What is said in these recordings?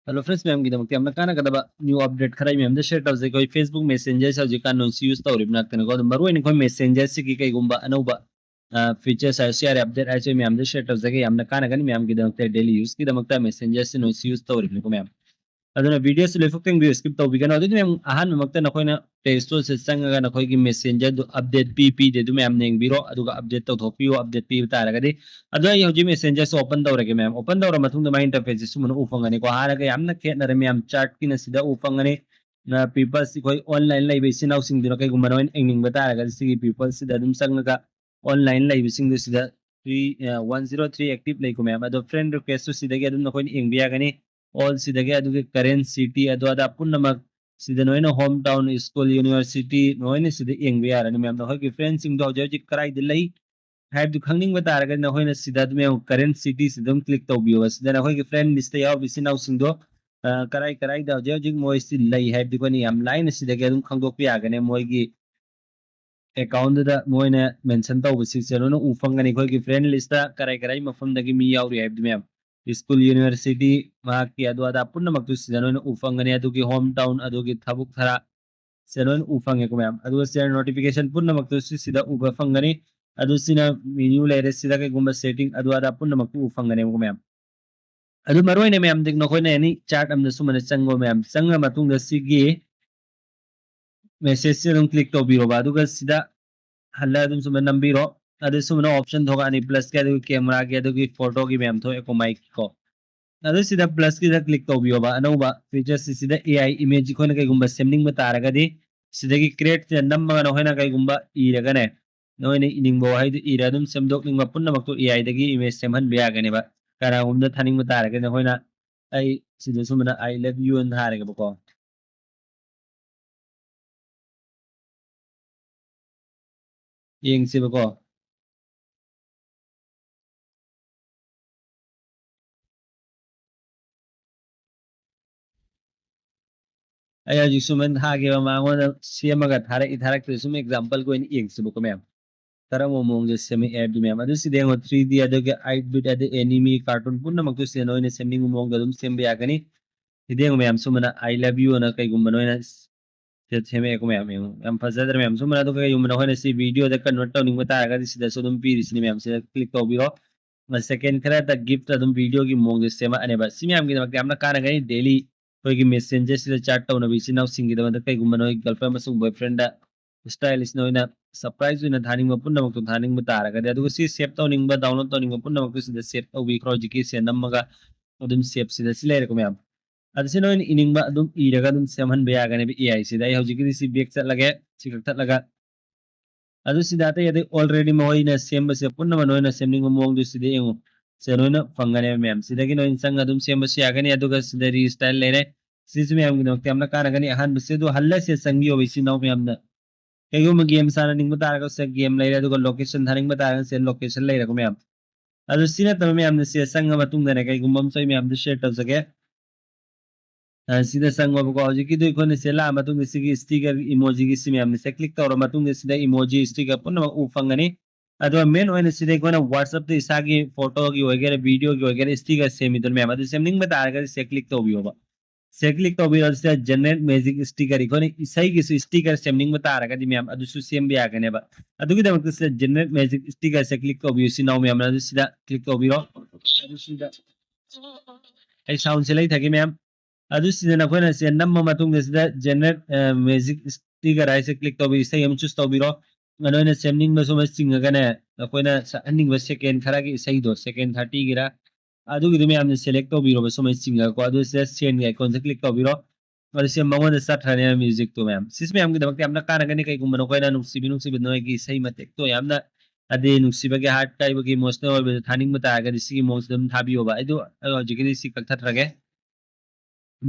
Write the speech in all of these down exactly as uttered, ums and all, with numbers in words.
Hello friends, ꯃꯌꯥꯝꯒꯤꯗꯃꯛꯇ ꯌꯥꯝꯅ ꯀꯥꯟꯅꯒꯗꯕ new update ꯈꯔ ꯑꯩ ꯃꯌꯥꯝꯗ share ꯇꯧꯖꯒꯦ꯫ ꯑꯩꯈꯣꯏ Facebook Messenger ꯁꯦ ꯍꯧꯖꯤꯛꯀꯥꯟ ꯅꯣꯏꯁꯤ use ꯇꯧꯔꯤꯕ ꯉꯥꯛꯇꯅꯤꯀꯣ꯫ ꯑꯗꯣ ꯃꯔꯨꯑꯣꯏꯅ ꯑꯩꯈꯣꯏ Messenger ꯁꯤꯒꯤ ꯀꯩꯒꯨꯝꯕ ꯑꯅꯧꯕ features ꯍꯥꯏꯔꯁꯨ ꯌꯥꯔꯦ, update ꯍꯥꯏꯔꯁꯨ ꯑꯩ ꯃꯌꯥꯝꯗ share ꯇꯧꯖꯒꯦ꯫ ꯌꯥꯝꯅ ꯀꯥꯟꯅꯒꯅꯤ ꯃꯌꯥꯝꯒꯤꯗꯃꯛꯇ, daily use ꯀꯤꯗꯃꯛꯇ Messenger ꯁꯤ ꯅꯣꯏꯁꯤ use ꯇꯧꯔꯤꯕꯅꯤꯀꯣ ꯃꯌꯥꯝ꯫ ꯑꯗꯨꯅ video ꯁꯤ ꯂꯣꯏꯐꯥꯎ ꯌꯦꯡꯕꯤꯌꯨ, skip ꯇꯧꯕꯤꯒꯅꯨ꯫ ꯑꯗꯨꯗꯤ ꯃꯌꯥꯝ, ꯑꯍꯥꯟꯕꯃꯛꯇ ꯅꯈꯣꯏꯅ Play Store ꯁꯦ ꯆꯪꯉꯒ ꯅꯈꯣꯏꯒꯤ Messenger ꯗꯨ update ꯄꯤ ꯄꯤꯗꯦ ꯑꯗꯨ ꯃꯌꯥꯝ ꯌꯦꯡꯕꯤꯔꯣ, ꯑꯗꯨꯒ update ꯇꯧꯊꯣꯛꯄꯤꯌꯨ, update ꯄꯤꯕ ꯇꯥꯔꯒꯗꯤ꯫ ꯑꯗꯣ ꯑꯩ ꯍꯧꯖꯤꯛ Messenger ꯁꯦ open ꯇꯧꯔꯒꯦ ꯃꯌꯥꯝ꯫ Open ꯇꯧꯔ ꯃꯇꯨꯡꯗ ꯃꯥꯒꯤ interface ꯁꯦ ꯁꯨꯃꯥꯏꯅ ꯎ ꯐꯪꯒꯅꯤꯀꯣ꯫ ꯍꯥꯟꯅꯒ ꯌꯥꯝꯅ ꯈꯦꯠꯅꯔꯦ ꯃꯌꯥꯝ꯫ Chat ꯀꯤꯅ ꯁꯤꯗ ꯎ ꯐꯪꯒꯅꯤ꯫ ꯅ, peoples, ꯑꯩꯈꯣꯏ online ꯂꯩꯕ ꯏꯆꯤꯟ ꯏꯅꯥꯎꯁꯤꯡꯗꯨꯅ ꯀꯩꯒꯨꯝꯕ ꯅꯈꯣꯏꯅ ꯌꯦꯡꯅꯤꯡꯕ ꯇꯥꯔꯒꯗꯤ ꯁꯤꯒꯤ peoples ꯁꯤꯗ ꯑꯗꯨꯝ ꯆꯪꯉꯒ online ꯂꯩꯕꯁꯤꯡꯗꯨ ꯁꯤꯗ three, ꯑ, one zero three active ꯂꯩꯀꯣ ꯃꯌꯥꯝ꯫ ꯑꯗꯣ friend request ꯁꯨ ꯁꯤꯗꯒꯤ ꯑꯗꯨꯝ ꯅꯈꯣꯏꯅ ꯌꯦꯡꯕ ꯌꯥꯒꯅꯤ꯫ All ꯁꯤꯗꯒꯤ ꯑꯗꯨꯒꯤ current city ꯑꯗꯨ ꯑꯗꯥ ꯄꯨꯝꯅꯃꯛ ꯁꯤꯗ ꯅꯈꯣꯏꯅ home town, school, university ꯅꯈꯣꯏꯅ ꯁꯤꯗ ꯌꯦꯡꯕ ꯌꯥꯔꯅꯤ ꯃꯌꯥꯝ꯫ ꯅꯈꯣꯏꯒꯤ friend ꯁꯤꯡꯗꯣ ꯍꯧꯖꯤꯛ ꯍꯧꯖꯤꯛ ꯀꯗꯥꯏꯗ ꯂꯩ ꯍꯥꯏꯕꯗꯨ ꯈꯪꯅꯤꯡꯕ ꯇꯥꯔꯒꯗꯤ ꯅꯈꯣꯏꯅ ꯁꯤꯗ ꯑꯗꯨꯝ ꯌꯦꯡꯉꯨ, current city ꯁꯤꯗ ꯑꯗꯨꯝ click ꯇꯧꯕꯤꯌꯣꯕ꯫ ꯁꯤꯗ ꯅꯈꯣꯏꯒꯤ friend list ꯇ ꯌꯥꯎꯔꯤꯕ ꯏꯆꯤꯟ ꯏꯅꯥꯎꯁꯤꯡꯗꯣ, ꯑ, ꯀꯔꯥꯏ ꯀꯔꯥꯏꯗ ꯍꯧꯖꯤꯛ ꯍꯧꯖꯤꯛ ꯃꯣꯏꯁꯤ ꯂꯩ ꯍꯥꯏꯕꯗꯤ ꯑꯩꯈꯣꯏꯅ ꯌꯥꯝ ꯂꯥꯏꯅ ꯁꯤꯗꯒꯤ ꯑꯗꯨꯝ ꯈꯪꯗꯣꯛꯄ ꯌꯥꯒꯅꯤ꯫ ꯃꯣꯏꯒꯤ account ꯗꯨꯗ ꯃꯣꯏꯅ mention ꯇꯧꯕꯁꯤꯡꯁꯦ ꯂꯣꯏꯅ ꯎ ꯐꯪꯒꯅꯤ꯫ ꯑꯩꯈꯣꯏꯒꯤ friend list ꯇ ꯀꯔꯥꯏ ꯀꯔꯥꯏ ꯃꯐꯝꯗꯒꯤ ꯃꯤ ꯌꯥꯎꯔꯤ ꯍꯥꯏꯕꯗꯨ ꯃꯌꯥꯝ, school, university, ꯃꯍꯥꯛꯀꯤ ꯑꯗꯨ ꯑꯗꯥ ꯄꯨꯝꯅꯃꯛꯇꯨ ꯁꯤꯗ ꯂꯣꯏꯅ ꯎ ꯐꯪꯒꯅꯤ꯫ ꯑꯗꯨꯒꯤ home town, ꯑꯗꯨꯒꯤ ꯊꯕꯛ ꯊꯔꯥ ꯁꯦ ꯂꯣꯏꯅ ꯎ ꯐꯪꯉꯦꯀꯣ ꯃꯌꯥꯝ꯫ ꯑꯗꯨꯒ share notification ꯄꯨꯝꯅꯃꯛꯇꯨ ꯁꯤ-, ꯁꯤꯗ ꯎꯕ ꯐꯪꯒꯅꯤ꯫ ꯑꯗꯨ ꯁꯤꯅ menu ꯂꯩꯔꯦ, ꯁꯤꯗ ꯀꯩꯒꯨꯝꯕ setting ꯑꯗꯨ ꯑꯗꯥ ꯄꯨꯝꯅꯃꯛꯇꯨ ꯎ ꯐꯪꯒꯅꯦꯕꯀꯣ ꯃꯌꯥꯝ꯫ ꯑꯗꯨ ꯃꯔꯨꯑꯣꯏꯅ ꯃꯌꯥꯝꯗꯤ ꯅꯈꯣꯏꯅ any chat ꯑꯃꯗ ꯁꯨꯃꯥꯏꯅ ꯆꯪꯉꯣ ꯃꯌꯥꯝ꯫ ꯆꯪꯉ ꯃꯇꯨꯡꯗ ꯁꯤꯒꯤ message ꯁꯦ ꯑꯗꯨꯝ click ꯇꯧꯕꯤꯔꯣꯕ꯫ ꯑꯗꯨꯒ ꯁꯤꯗ ꯍꯜꯂ ꯑꯗꯨꯝ ꯁꯨꯃꯥꯏꯅ ꯅꯝꯕꯤꯔꯣ꯫ ꯑꯗꯨ ꯁꯨꯃꯥꯏꯅ option ꯊꯣꯛꯂꯛꯑꯅꯤ, plus ꯀꯤ, ꯑꯗꯨꯒꯤ camera ꯒꯤ, ꯑꯗꯨꯒꯤ photo ꯒꯤ ꯃꯌꯥꯝ ꯊꯣꯛꯑꯦꯀꯣ, mic ꯀꯣ꯫ ꯑꯗꯨ ꯁꯤꯗ plus ꯀꯤꯗ click ꯇꯧꯕꯤꯌꯣꯕ꯫ ꯑꯅꯧꯕ features ꯁꯤ ꯁꯤꯗ A I image ꯑꯩꯈꯣꯏꯅ ꯀꯩꯒꯨꯝꯕ ꯁꯦꯝꯅꯤꯡꯕ ꯇꯥꯔꯒꯗꯤ ꯁꯤꯗꯒꯤ create ꯁꯤꯗ ꯅꯝꯃꯒ ꯅꯈꯣꯏꯅ ꯀꯩꯒꯨꯝꯕ ꯏꯔꯒꯅꯦ, ꯅꯈꯣꯏꯅ ꯏꯅꯤꯡꯕ ꯋꯥꯍꯩꯗꯨ ꯏꯔ ꯑꯗꯨꯝ ꯁꯦꯝꯗꯣꯛꯅꯤꯡꯕ ꯄꯨꯝꯅꯃꯛꯇꯨ A I ꯗꯒꯤ image ꯁꯦꯝꯍꯟꯕ ꯌꯥꯒꯅꯦꯕ꯫ ꯀꯅꯥꯒꯨꯝꯕꯗ ꯊꯥꯅꯤꯡꯕ ꯇꯥꯔꯒꯗꯤ ꯅꯈꯣꯏꯅ ꯑꯩ ꯁꯤꯗ ꯁꯨꯃꯥꯏꯅ "I love you" ꯑꯅ ꯊꯥꯔꯒꯦꯕꯀꯣ꯫ ꯌꯦꯡꯁꯦꯕꯀꯣ꯫ ꯑꯩ ꯍꯧꯖꯤꯛ ꯁꯨꯃꯥꯏꯅ ꯊꯥꯒꯦꯕ, ꯃꯉꯣꯟꯗ ꯁꯦꯝꯃꯒ ꯊꯥꯔꯛꯏ ꯊꯥꯔꯛꯇ꯭ꯔꯤ ꯁꯨꯝ example ꯀꯤ ꯑꯣꯏꯅ ꯌꯦꯡꯁꯦꯕꯀꯣ ꯃꯌꯥꯝ꯫ ꯀꯔꯝꯕ ꯃꯑꯣꯡꯗ ꯁꯦꯝꯃꯛꯑꯦ ꯍꯥꯏꯕꯗꯤ ꯃꯌꯥꯝ꯫ ꯑꯗꯨ ꯁꯤꯗ ꯌꯦꯡꯉꯣ, three D ꯑꯗꯨꯒ eight bit ꯑꯗꯩ anime, cartoon ꯄꯨꯝꯅꯃꯛꯇꯨ ꯁꯤꯗ ꯅꯣꯏꯅ ꯁꯦꯝꯅꯤꯡꯕ ꯃꯑꯣꯡꯗ ꯑꯗꯨꯝ ꯁꯦꯝꯕ ꯌꯥꯒꯅꯤ꯫ ꯁꯤꯗ ꯌꯦꯡꯉꯨ ꯃꯌꯥꯝ, ꯁꯨꯝꯕꯅ "I love you" ꯑꯅ ꯀꯩꯒꯨꯝꯕ ꯅꯣꯏꯅ ꯁꯤꯗ ꯁꯦꯝꯃꯛꯑꯦꯀꯣ ꯃꯌꯥꯝ, ꯌꯦꯡꯉꯨ, ꯌꯥꯝ ꯐꯖꯗ꯭ꯔꯥ ꯃꯌꯥꯝ? ꯁꯨꯝꯕꯅ ꯑꯗꯨꯒ ꯀꯩꯒꯨꯝꯕ ꯅꯈꯣꯏꯅ ꯁꯤ video ꯗ convert ꯇꯧꯅꯤꯡꯕ ꯇꯥꯔꯒꯗꯤ ꯁꯤꯗꯁꯨ ꯑꯗꯨꯝ ꯄꯤꯔꯤꯁꯤꯅꯤ ꯃꯌꯥꯝ, ꯁꯤꯗ click ꯇꯧꯕꯤꯔꯣ꯫ ꯁꯦꯀꯦꯟ ꯈꯔꯗ gift ꯑꯗꯨꯝ video ꯒꯤ ꯃꯑꯣꯡꯗ ꯁꯦꯝꯃꯛꯑꯅꯦꯕ꯫ ꯁꯤ ꯃꯌꯥꯝꯒꯤꯗꯃꯛꯇ ꯌꯥꯝꯅ ꯀꯥꯟꯅꯒꯅꯤ꯫ Daily ꯑꯩꯈꯣꯏꯒꯤ messenger ꯁꯤꯗ chat ꯇꯧꯅꯕ ꯏꯆꯤꯟ ꯏꯅꯥꯎꯁꯤꯡꯒꯤꯗꯃꯛꯇ, ꯀꯩꯒꯨꯝꯕ ꯅꯣꯏ girlfriend ꯑꯃꯁꯨꯡ boyfriend ꯗ stylist ꯅ ꯑꯣꯏꯅ surprise ꯑꯣꯏꯅ ꯊꯥꯅꯤꯡꯕ ꯄꯨꯝꯅꯃꯛꯇꯣ ꯊꯥꯅꯤꯡꯕ ꯇꯥꯔꯒꯗꯤ, ꯑꯗꯨꯒ ꯁꯤ save ꯇꯧꯅꯤꯡꯕ, download ꯇꯧꯅꯤꯡꯕ ꯄꯨꯝꯅꯃꯛꯇꯨ ꯁꯤꯗ save ꯇꯧꯕꯤꯈ꯭ꯔꯣ꯫ ꯍꯧꯖꯤꯛꯀꯤ ꯁꯦ ꯅꯝꯃꯒ ꯑꯗꯨꯝ save ꯁꯤꯗ ꯁꯤ ꯂꯩꯔꯦꯀꯣ ꯃꯌꯥꯝ꯫ ꯑꯗꯨ ꯁꯤ ꯅꯣꯏꯅ ꯏꯅꯤꯡꯕ ꯑꯗꯨꯝ ꯏꯔꯒ ꯑꯗꯨꯝ ꯁꯦꯝꯍꯟꯕ ꯌꯥꯒꯅꯦꯕ A I ꯁꯤꯗ꯫ ꯑꯩ ꯍꯧꯖꯤꯛꯀꯤꯗꯤ ꯁꯤ back ꯆꯠꯂꯒꯦ, ꯁꯤ ꯀꯛꯊꯠꯂꯒ꯫ ꯑꯗꯨ ꯁꯤꯗ ꯑꯇꯩ ꯑꯇꯩ already ꯃꯈꯣꯏꯅ ꯁꯦꯝꯕꯁꯦ ꯄꯨꯝꯅꯃꯛ ꯅꯣꯏꯅ ꯁꯦꯝꯅꯤꯡꯕ ꯃꯑꯣꯡꯗꯨ ꯁꯤꯗ ꯌꯦꯡꯉꯨ꯫ ꯁꯤꯗ ꯅꯣꯏꯅ ꯐꯪꯒꯅꯦꯕ ꯃꯌꯥꯝ꯫ ꯁꯤꯗꯒꯤ ꯅꯣꯏꯅ ꯆꯪꯉ ꯑꯗꯨꯝ ꯁꯦꯝꯕꯁꯨ ꯌꯥꯒꯅꯤ꯫ ꯑꯗꯨꯒ ꯁꯤꯗ restyle ꯂꯩꯔꯦ꯫ ꯁꯤꯁꯨ ꯃꯌꯥꯝꯒꯤꯗꯃꯛꯇ ꯌꯥꯝꯅ ꯀꯥꯟꯅꯒꯅꯤ꯫ ꯑꯍꯥꯟꯕꯁꯦ ꯑꯗꯨ ꯍꯜꯂ ꯁꯤꯗ ꯆꯪꯕꯤꯌꯣꯕ ꯏꯆꯤꯟ ꯏꯅꯥꯎ ꯃꯌꯥꯝꯅ꯫ ꯀꯩꯒꯨꯝꯕ game ꯁꯥꯟꯅꯅꯤꯡꯕ ꯇꯥꯔꯒꯁꯨ game ꯂꯩꯔꯦ, ꯑꯗꯨꯒ location ꯊꯥꯅꯤꯡꯕ ꯇꯥꯔꯒꯁꯨ location ꯂꯩꯔꯦꯀꯣ ꯃꯌꯥꯝ꯫ ꯑꯗꯨ ꯁꯤ ꯅꯠꯇꯕ ꯃꯌꯥꯝꯅ ꯁꯤꯗ ꯆꯪꯉ ꯃꯇꯨꯡꯗꯅꯦ, ꯀꯩꯒꯨꯝꯕ ꯑꯃꯁꯨ ꯑꯩ ꯃꯌꯥꯝꯗ share ꯇꯧꯖꯒꯦ꯫ ꯑ, ꯁꯤꯗ ꯆꯪꯉꯣꯕꯀꯣ꯫ ꯍꯧꯖꯤꯛꯀꯤꯗꯨ ꯑꯩꯈꯣꯏꯅ ꯁꯤ ꯂꯥꯛꯑ ꯃꯇꯨꯡꯗ ꯁꯤꯒꯤ sticker emoji ꯒꯤ ꯁꯤ ꯃꯌꯥꯝꯁꯦ click ꯇꯧꯔ ꯃꯇꯨꯡꯗ ꯁꯤꯗ emoji sticker ꯄꯨꯝꯅꯃꯛ ꯎ ꯐꯪꯒꯅꯤ꯫ ꯑꯗꯨꯒ main ꯑꯣꯏꯅ ꯁꯤꯗ ꯑꯩꯈꯣꯏꯅ WhatsApp ꯇ ꯏꯁꯥꯒꯤ photo ꯒꯤ ꯑꯣꯏꯒꯦꯔꯥ, video ꯒꯤ ꯑꯣꯏꯒꯦꯔꯥ, sticker ꯁꯦꯝꯃꯤꯗꯨꯅ ꯃꯌꯥꯝ, ꯑꯗꯨ ꯁꯦꯝꯅꯤꯡꯕ ꯇꯥꯔꯒꯗꯤ ꯁꯤꯗ click ꯇꯧꯕꯤꯌꯣꯕ꯫ ꯁꯤꯗ click ꯇꯧꯕꯤꯔꯣ꯫ ꯁꯤꯗ generate magic sticker, ꯑꯩꯈꯣꯏꯅ ꯏꯁꯩꯒꯤꯁꯨ sticker ꯁꯦꯝꯅꯤꯡꯕ ꯇꯥꯔꯒꯗꯤ ꯃꯌꯥꯝ, ꯑꯗꯨꯁꯨ ꯁꯦꯝꯕ ꯌꯥꯒꯅꯦꯕ꯫ ꯑꯗꯨꯒꯤꯗꯃꯛꯇ ꯁꯤꯗ generate magic sticker ꯁꯦ click ꯇꯧꯕꯤꯌꯨ꯫ ꯁꯤ ꯅꯥꯎ ꯃꯌꯥꯝꯅ ꯑꯗꯨ ꯁꯤꯗ click ꯇꯧꯕꯤꯔꯣ꯫ ꯑꯗꯨ ꯁꯤꯗ ꯑꯩ sound ꯁꯦ ꯂꯩꯊꯒꯦ ꯃꯌꯥꯝ꯫ ꯑꯗꯨ ꯁꯤꯗ ꯅꯈꯣꯏꯅ ꯁꯦ ꯅꯝꯃ ꯃꯇꯨꯡꯗ ꯁꯤꯗ generate, ꯑ, magic sticker ꯍꯥꯏꯁꯦ click ꯇꯧꯕꯤꯌꯨ꯫ ꯏꯁꯩ ꯑꯃ choose ꯇꯧꯕꯤꯔꯣ꯫ ꯅꯣꯏꯅ ꯁꯦꯝꯅꯤꯡꯕ ꯁꯨꯝꯕ ꯆꯤꯡꯉꯒꯅꯦ, ꯅꯈꯣꯏꯅ ꯁꯛꯍꯟꯅꯤꯡꯕ second ꯈꯔꯒꯤ ꯏꯁꯩꯗꯣ, second thirty ꯒꯤꯔ, ꯑꯗꯨꯒꯤꯗꯨ ꯃꯌꯥꯝꯅ select ꯇꯧꯕꯤꯔꯣꯕ, ꯁꯨꯃꯥꯏꯅ ꯆꯤꯡꯉꯒꯀꯣ꯫ ꯑꯗꯨ ꯁꯤꯗ send ꯒꯤ icon ꯁꯦ click ꯇꯧꯕꯤꯔꯣ꯫ ꯑꯗꯨ ꯁꯤꯗ ꯃꯉꯣꯟꯗ ꯆꯠꯈ꯭ꯔꯅꯦꯕ music ꯇꯨ ꯃꯌꯥꯝ꯫ ꯁꯤꯁꯨ ꯃꯌꯥꯝꯒꯤꯗꯃꯛꯇ ꯌꯥꯝꯅ ꯀꯥꯟꯅꯒꯅꯤ꯫ ꯀꯩꯒꯨꯝꯕ ꯅꯈꯣꯏꯅ ꯅꯨꯡꯁꯤꯕꯤ ꯅꯨꯡꯁꯤꯕ ꯅꯣꯏꯒꯤ ꯏꯁꯩ ꯃꯇꯦꯛꯇꯣ ꯌꯥꯝꯅ, ꯍꯥꯏꯗꯤ ꯅꯨꯡꯁꯤꯕꯒꯤ heart ꯀꯥꯏꯕꯒꯤ emotional ꯑꯣꯏꯕꯗꯣ ꯊꯥꯅꯤꯡꯕ ꯇꯥꯔꯒꯗꯤ ꯁꯤꯒꯤ ꯃꯑꯣꯡꯁꯤꯗ ꯑꯗꯨꯝ ꯊꯥꯕꯤꯌꯣꯕ꯫ ꯑꯩꯗꯣ, ꯑꯩ ꯍꯧꯖꯤꯛꯀꯤꯗꯤ ꯁꯤ ꯀꯛꯊꯠꯈ꯭ꯔꯒꯦ꯫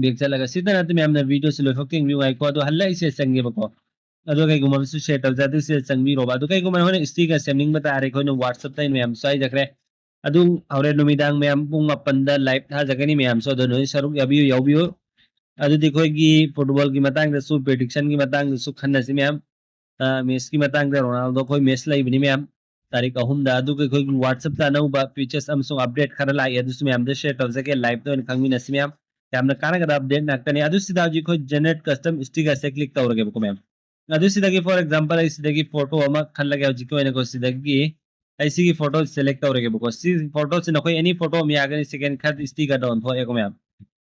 Back ꯆꯠꯂꯒ ꯁꯤꯗ ꯅꯠꯇꯦ ꯃꯌꯥꯝꯅ video ꯁꯤ ꯂꯣꯏꯐꯥꯎ ꯌꯦꯡꯕꯤꯌꯨ ꯍꯥꯏꯀꯣ꯫ ꯑꯗꯣ ꯍꯜꯂ ꯑꯩꯁꯦ ꯆꯪꯒꯦꯕꯀꯣ꯫ ꯑꯗꯣ ꯀꯩꯒꯨꯝꯕ ꯑꯃꯁꯨ share ꯇꯧꯖ, ꯑꯗꯨ ꯁꯤꯗ ꯆꯪꯕꯤꯔꯣꯕ꯫ ꯑꯗꯣ ꯀꯩꯒꯨꯝꯕ ꯅꯈꯣꯏꯅ sticker ꯁꯦꯝꯅꯤꯡꯕ ꯇꯥꯔꯦ, ꯑꯩꯈꯣꯏꯅ WhatsApp ꯇ ꯑꯩꯅ ꯃꯌꯥꯝ ꯆꯥꯏꯖꯈ꯭ꯔꯦ꯫ ꯑꯗꯨ ꯍꯣꯔꯦꯟ ꯅꯨꯃꯤꯗꯥꯡ ꯃꯌꯥꯝ ꯄꯨꯡ ꯃꯥꯄꯟꯗ live ꯊꯥꯖꯒꯅꯤ꯫ ꯃꯌꯥꯝꯁꯨ ꯑꯗꯣ ꯅꯣꯏ ꯁꯔꯨꯛ ꯌꯥꯕꯤꯌꯨ, ꯌꯥꯎꯕꯤꯌꯨ꯫ ꯑꯗꯨꯗꯤ ꯑꯩꯈꯣꯏꯒꯤ football ꯒꯤ ꯃꯇꯥꯡꯗꯁꯨ, prediction ꯒꯤ ꯃꯇꯥꯡꯗꯁꯨ ꯈꯟꯅꯁꯤ ꯃꯌꯥꯝ꯫ ꯑ, ꯃꯦꯁꯀꯤ ꯃꯇꯥꯡꯗ, ꯔꯣꯅꯥꯜꯗꯣ ꯑꯩꯈꯣꯏ ꯃꯦꯁ ꯂꯩꯕꯅꯤ ꯃꯌꯥꯝ, ꯇꯥꯔꯤꯛ ꯑꯍꯨꯝꯗ꯫ ꯑꯗꯨꯒ ꯑꯩꯈꯣꯏꯒꯤ WhatsApp ꯇ ꯑꯅꯧꯕ features ꯑꯃꯁꯨꯡ update ꯈꯔ ꯂꯥꯛꯑꯦ, ꯑꯗꯨꯁꯨ ꯃꯌꯥꯝꯗ share ꯇꯧꯖꯒꯦ, live ꯇ ꯑꯣꯏꯅ ꯈꯪꯃꯤꯟꯅꯁꯤ ꯃꯌꯥꯝ꯫ ꯌꯥꯝꯅ ꯀꯥꯟꯅꯒꯗꯕ ꯑꯞꯗꯦꯠ ꯉꯥꯛꯇꯅꯤ꯫ ꯑꯗꯨ ꯁꯤꯗ ꯍꯧꯖꯤꯛ ꯑꯩꯈꯣꯏ ꯖꯦꯅꯦꯔꯦꯠ ꯀꯁꯇꯝ ꯁ꯭ꯇꯤꯀꯔꯁꯦ ꯀ꯭ꯂꯤꯛ ꯇꯧꯔꯒꯦꯕꯀꯣ ꯃꯌꯥꯝ꯫ ꯑꯗꯨ ꯁꯤꯗꯒꯤ, ꯐꯣꯔ ꯑꯦꯛꯖꯥꯝꯄꯜ, ꯑꯩ ꯁꯤꯗꯒꯤ ꯐꯣꯇꯣ ꯑꯃ ꯈꯜꯂꯒꯦ ꯍꯧꯖꯤꯛꯀꯤ ꯑꯣꯏꯅꯀꯣ꯫ ꯁꯤꯗꯒꯤ ꯑꯩ ꯁꯤꯒꯤ ꯐꯣꯇꯣ ꯁꯦꯂꯦꯛ ꯇꯧꯔꯒꯦꯕꯀꯣ꯫ ꯁꯤ ꯐꯣꯇꯣꯁꯤ ꯅꯈꯣꯏ ꯑꯦꯅꯤ ꯐꯣꯇꯣ ꯑꯃ ꯌꯥꯒꯅꯤ꯫ ꯁꯦꯀꯦꯟ ꯈꯔꯗꯤ ꯁ꯭ꯇꯤꯀꯔꯗ ꯑꯣꯟꯊꯣꯛꯑꯦꯀꯣ ꯃꯌꯥꯝ꯫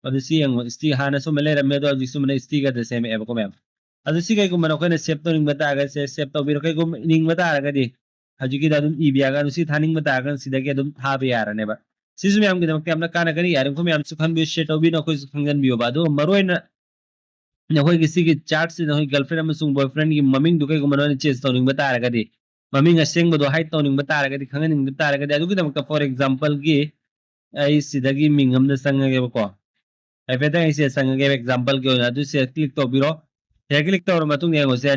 ꯑꯗꯨ ꯁꯤ ꯌꯦꯡꯉꯣ, ꯁ꯭ꯇꯤ-, ꯍꯥꯟꯅ ꯁꯨꯝꯕ ꯂꯩꯔꯝꯃꯦ, ꯑꯗꯣ ꯍꯧꯖꯤꯛ ꯁꯨꯝꯕꯅ ꯁ꯭ꯇꯤꯀꯔꯗ ꯁꯦꯝꯃꯛꯑꯦꯕꯀꯣ ꯃꯌꯥꯝ꯫ ꯑꯗꯨ ꯁꯤ ꯀꯩꯒꯨꯝꯕ ꯅꯈꯣꯏꯅ ꯁꯦꯞ ꯇꯧꯅꯤꯡꯕ ꯇꯥꯔꯒꯗꯤ ꯁꯦꯞ ꯇꯧꯕꯤꯔꯣ꯫ ꯀꯩꯒꯨꯝꯕ ꯏꯅꯤꯡꯕ ꯇꯥꯔꯒꯗꯤ ꯍꯧꯖꯤꯛꯀꯤꯗ ꯑꯗꯨꯝ ꯏꯕ ꯌꯥꯒꯅꯤ꯫ ꯁꯤ ꯊꯥꯅꯤꯡꯕ ꯇꯥꯔꯒꯅ ꯁꯤꯗꯒꯤ ꯑꯗꯨꯝ ꯊꯥꯕ ꯌꯥꯔꯅꯦꯕ꯫ ꯁꯤꯁꯨ ꯃꯌꯥꯝꯒꯤꯗꯃꯛꯇ ꯌꯥꯝꯅ ꯀꯥꯟꯅꯒꯅꯤ꯫ ꯌꯥꯔꯤꯕꯃꯈꯩ ꯃꯌꯥꯝꯁꯨ ꯈꯟꯕꯤꯌꯨ, ꯁꯤꯌꯔ ꯇꯧꯕꯤꯌꯨ, ꯅꯈꯣꯏꯁꯨ ꯈꯪꯖꯟꯕꯤꯌꯣꯕ꯫ ꯑꯗꯨꯒ ꯃꯔꯨꯑꯣꯏꯅ ꯅꯈꯣꯏꯒꯤ ꯁꯤꯒꯤ ꯆꯥꯔꯠꯁꯤ ꯅꯈꯣꯏ ꯒꯔꯜꯐ꯭ꯔꯦꯟ ꯑꯃꯁꯨꯡ ꯕꯣꯏꯐ꯭ꯔꯦꯟꯒꯤ ꯃꯃꯤꯡꯗꯨ ꯀꯩꯒꯨꯝꯕ ꯅꯈꯣꯏꯅ ꯆꯦꯟꯖ ꯇꯧꯅꯤꯡꯕ ꯇꯥꯔꯒꯗꯤ, ꯃꯃꯤꯡ ꯑꯁꯦꯡꯕꯗꯣ ꯍꯥꯏꯠ ꯇꯧꯅꯤꯡꯕ ꯇꯥꯔꯒꯗꯤ, ꯈꯪꯍꯟꯅꯤꯡꯕ ꯇꯥꯔꯒꯗꯤ, ꯑꯗꯨꯒꯤꯗꯃꯛꯇ, ꯐꯣꯔ ꯑꯦꯛꯖꯥꯝꯄꯜꯒꯤ, ꯑꯩ ꯁꯤꯗꯒꯤ ꯃꯤꯡ ꯑꯃꯗ ꯆꯪꯉꯒꯦꯕꯀꯣ꯫ ꯍꯥꯏꯐꯦꯠꯇꯪ ꯑꯩꯁꯦ ꯆꯪꯉꯒꯦꯕ, ꯑꯦꯛꯖꯥꯝꯄꯜꯒꯤ ꯑꯣꯏꯅ꯫ ꯑꯗꯨ ꯁꯤꯗ ꯀ꯭ꯂꯤꯛ ꯇꯧꯕꯤꯔꯣ꯫ ꯁꯤꯗ ꯀ꯭ꯂꯤꯛ ꯇꯧꯔ ꯃꯇꯨꯡꯗ ꯌꯦꯡꯉꯣꯁꯦ,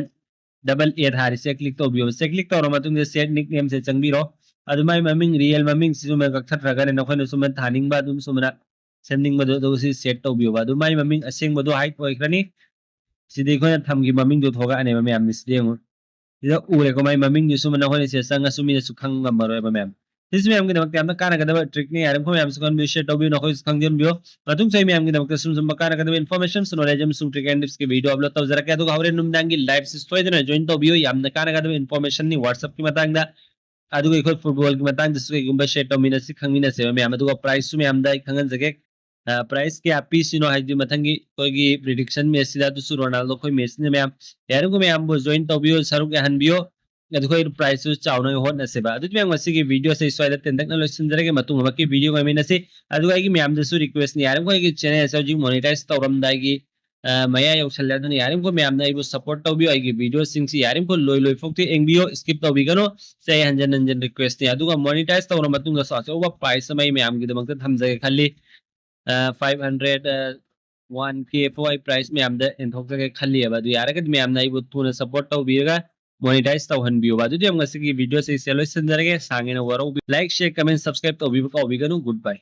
ꯗꯕꯜ ꯑꯦ ꯊꯥꯔꯤꯁꯦ ꯀ꯭ꯂꯤꯛ ꯇꯧꯕꯤꯌꯣ꯫ ꯁꯦ ꯀ꯭ꯂꯤꯛ ꯇꯧꯔ ꯃꯇꯨꯡꯗ ꯁꯦꯠ ꯅꯤꯛ ꯅꯦꯝꯁꯦ ꯆꯪꯕꯤꯔꯣ꯫ ꯑꯗꯨ ꯃꯥꯏ ꯃꯃꯤꯡ, ꯔꯤꯌꯦꯜ ꯃꯃꯤꯡꯁꯤꯁꯨ ꯃ ꯀꯛꯊꯠꯈ꯭ꯔꯒꯅꯦ, ꯅꯈꯣꯏꯅ ꯁꯨꯝꯕ ꯊꯥꯅꯤꯡꯕ ꯑꯗꯨꯝ ꯁꯨꯝꯕꯅ ꯁꯦꯝꯅꯤꯡꯕꯗꯣ ꯑꯗꯨ ꯁꯤ ꯁꯦꯠ ꯇꯧꯕꯤꯌꯣꯕ꯫ ꯑꯗꯨ ꯃꯥꯏ ꯃꯃꯤꯡ ꯑꯁꯦꯡꯕꯗꯣ ꯍꯥꯏꯠ ꯑꯣꯏꯈ꯭ꯔꯅꯤ꯫ ꯁꯤꯗꯤ ꯑꯩꯈꯣꯏꯅ ꯊꯝꯈꯤꯕ ꯃꯃꯤꯡꯗꯣ ꯊꯣꯛꯂꯛꯑꯅꯦꯕ ꯃꯌꯥꯝ, ꯁꯤꯗ ꯌꯦꯡꯉꯨ꯫ ꯁꯤꯗ ꯎꯔꯦꯀꯣ, ꯃꯥꯏ ꯃꯃꯤꯡꯗꯨꯁꯨ ꯅꯈꯣꯏꯅ ꯁꯤꯗ ꯆꯪꯉꯁꯨ ꯃꯤꯅꯁꯨ ꯈꯪ ꯉꯝꯃꯔꯣꯏꯕ ꯃꯌꯥꯝ꯫ ꯁꯤꯁꯨ ꯃꯌꯥꯝꯒꯤꯗꯃꯛꯇ ꯌꯥꯝꯅ ꯀꯥꯟꯅꯒꯗꯕ ꯇ꯭ꯔꯤꯛꯅꯤ꯫ ꯌꯥꯔꯤꯕꯃꯈꯩ ꯃꯌꯥꯝꯁꯨ ꯈꯪꯕꯤꯌꯨ, ꯁꯤꯌꯔ ꯇꯧꯕꯤꯌꯨ, ꯅꯈꯣꯏꯁꯨ ꯈꯪꯖꯟꯕꯤꯌꯨ꯫ ꯃꯇꯨꯡꯁꯨ ꯑꯩ ꯃꯌꯥꯝꯒꯤꯗꯃꯛꯇ ꯁꯨꯝ ꯁꯨꯝꯕ ꯀꯥꯟꯅꯒꯗꯕ ꯏꯟꯐꯣꯔꯃꯦꯁꯟ, ꯅꯣꯂꯦꯖ ꯑꯃꯁꯨꯡ ꯇ꯭ꯔꯤꯛ ꯑꯦꯟ ꯇꯤꯞꯁꯀꯤ ꯚꯤꯗꯤꯑꯣ ꯑꯞꯂꯣꯗ ꯇꯧꯖꯔꯛꯀꯦ꯫ ꯑꯗꯨꯒ ꯍꯣꯔꯦꯟ ꯅꯨꯃꯤꯗꯥꯡꯒꯤ ꯂꯥꯏꯐꯁꯤ ꯁꯣꯏꯗꯅ ꯖꯣꯏꯟ ꯇꯧꯕꯤꯌꯨ꯫ ꯌꯥꯝꯅ ꯀꯥꯟꯅꯒꯗꯕ ꯏꯟꯐꯣꯔꯃꯦꯁꯟꯅꯤ ꯋꯥꯔꯜꯗ ꯀꯞꯀꯤ ꯃꯇꯥꯡꯗ꯫ ꯑꯗꯨꯒ ꯑꯩꯈꯣꯏ ꯐꯨꯠꯕꯣꯜꯒꯤ ꯃꯇꯥꯡꯗꯁꯨ ꯀꯩꯒꯨꯝꯕ ꯁꯤꯌꯔ ꯇꯧꯃꯤꯟꯅꯁꯤ, ꯈꯪꯃꯤꯟꯅꯁꯦꯕ ꯃꯌꯥꯝ꯫ ꯑꯗꯨꯒ ꯄ꯭ꯔꯥꯏꯁꯁꯨ ꯃꯌꯥꯝꯗ ꯑꯩ ꯈꯪꯍꯟꯖꯒꯦ꯫ ꯑ, ꯄ꯭ꯔꯥꯏꯁ ꯀꯌꯥ ꯄꯤꯁꯤꯅꯣ ꯍꯥꯏꯗꯤ ꯃꯊꯪꯒꯤ ꯑꯩꯈꯣꯏꯒꯤ ꯄ꯭ꯔꯤꯗꯤꯛꯁꯟ ꯃꯦꯠꯁꯁꯤꯗ, ꯑꯗꯨꯁꯨ ꯔꯣꯅꯥꯜꯗꯣ ꯑꯩꯈꯣꯏ ꯃꯦꯠꯁꯁꯤꯅ ꯃꯌꯥꯝ꯫ ꯌꯥꯔꯤꯕꯃꯈꯩ ꯃꯌꯥꯝꯕꯨ ꯖꯣꯏꯟ ꯇꯧꯕꯤꯌꯨ, ꯁꯔꯨꯛ ꯌꯥꯍꯟꯕꯤꯌꯨ꯫ ꯑꯗꯨ ꯑꯩꯈꯣꯏ ꯄ꯭ꯔꯥꯏꯁꯁꯨ ꯆꯥꯎꯅꯕ ꯍꯣꯠꯅꯁꯦꯕ꯫ ꯑꯗꯨꯗꯤ ꯃꯌꯥꯝ, ꯉꯁꯤꯒꯤ ꯚꯤꯗꯤꯑꯣꯁꯦ ꯑꯩ ꯁ꯭ꯋꯥꯏꯗ ꯇꯦꯟꯇꯛꯅ ꯂꯣꯏꯁꯤꯟꯖꯔꯒꯦ꯫ ꯃꯇꯨꯡ ꯑꯃꯛꯀꯤ ꯚꯤꯗꯤꯑꯣ ꯉꯥꯏꯃꯤꯟꯅꯁꯤ꯫ ꯑꯗꯨꯒ ꯑꯩꯒꯤ ꯃꯌꯥꯝꯗꯁꯨ ꯔꯤꯀ꯭ꯋꯦꯁꯅꯤ, ꯌꯥꯔꯤꯕꯃꯈꯩ ꯑꯩꯒꯤ ꯆꯦꯅꯦꯜꯁꯦ ꯍꯧꯖꯤꯛ ꯃꯣꯅꯤꯇꯥꯏꯁ ꯇꯧꯔꯝꯗꯥꯏꯒꯤ, ꯑ, ꯃꯌꯥ ꯌꯧꯁꯜꯂꯦ꯫ ꯑꯗꯨꯅ ꯌꯥꯔꯤꯕꯃꯈꯩ ꯃꯌꯥꯝꯅ ꯑꯩꯕꯨ ꯁꯞꯄꯣꯔꯠ ꯇꯧꯕꯤꯌꯨ꯫ ꯑꯩꯒꯤ ꯚꯤꯗꯤꯑꯣꯁꯤꯡꯁꯤ ꯌꯥꯔꯤꯕꯃꯈꯩ ꯂꯣꯏ ꯂꯣꯏꯐꯥꯎꯇꯤ ꯌꯦꯡꯕꯤꯌꯨ, ꯁ꯭ꯀꯤꯞ ꯇꯧꯕꯤꯒꯅꯨ꯫ ꯁꯤ ꯑꯩ ꯍꯟꯖꯟ ꯍꯟꯖꯟ ꯔꯤꯀ꯭ꯋꯦꯁꯅꯤ꯫ ꯑꯗꯨꯒ ꯃꯣꯅꯤꯇꯥꯏꯁ ꯇꯧꯔ ꯃꯇꯨꯡꯗꯁꯨ ꯑꯆꯧꯕ ꯄ꯭ꯔꯥꯏꯁ ꯑꯃ ꯑꯩ ꯃꯌꯥꯝꯒꯤꯗꯃꯛꯇ ꯊꯝꯖꯒꯦ ꯈꯜꯂꯤ꯫ ꯑ, ꯐꯥꯏꯚ ꯍꯟꯗ꯭ꯔꯦꯠ, ꯑ, ꯋꯥꯟ ꯀꯦ ꯐꯥꯎ ꯑꯩ ꯄ꯭ꯔꯥꯏꯁ ꯃꯌꯥꯝꯗ ꯌꯦꯟꯊꯣꯛꯆꯒꯦ ꯈꯜꯂꯤꯑꯕ꯫ ꯑꯗꯨ ꯌꯥꯔꯒꯗꯤ ꯃꯌꯥꯝꯅ ꯑꯩꯕꯨ ꯊꯨꯅ ꯁꯞꯄꯣꯔꯠ ꯇꯧꯕꯤꯔꯒ ꯃꯣꯅꯤꯇꯥꯏꯁ ꯇꯧꯍꯟꯕꯤꯌꯨꯕ꯫ ꯑꯗꯨꯗꯤ ꯃꯌꯥꯝ, ꯉꯁꯤꯒꯤ ꯚꯤꯗꯤꯑꯣꯁꯦ ꯁꯤꯗ ꯂꯣꯏꯁꯤꯟꯖꯔꯒꯦ꯫ ꯁꯥꯡ ꯍꯦꯟꯅ ꯋꯥꯔꯧꯕꯤ-, ꯂꯥꯏꯛ, ꯁꯤꯌꯔ, ꯀꯃꯦꯟ, ꯁꯕꯁꯀ꯭ꯔꯥꯏꯕ ꯇꯧꯕꯤꯕ ꯀꯥꯎꯕꯤꯒꯅꯨ꯫ ꯒꯨꯗ ꯕꯥꯏ꯫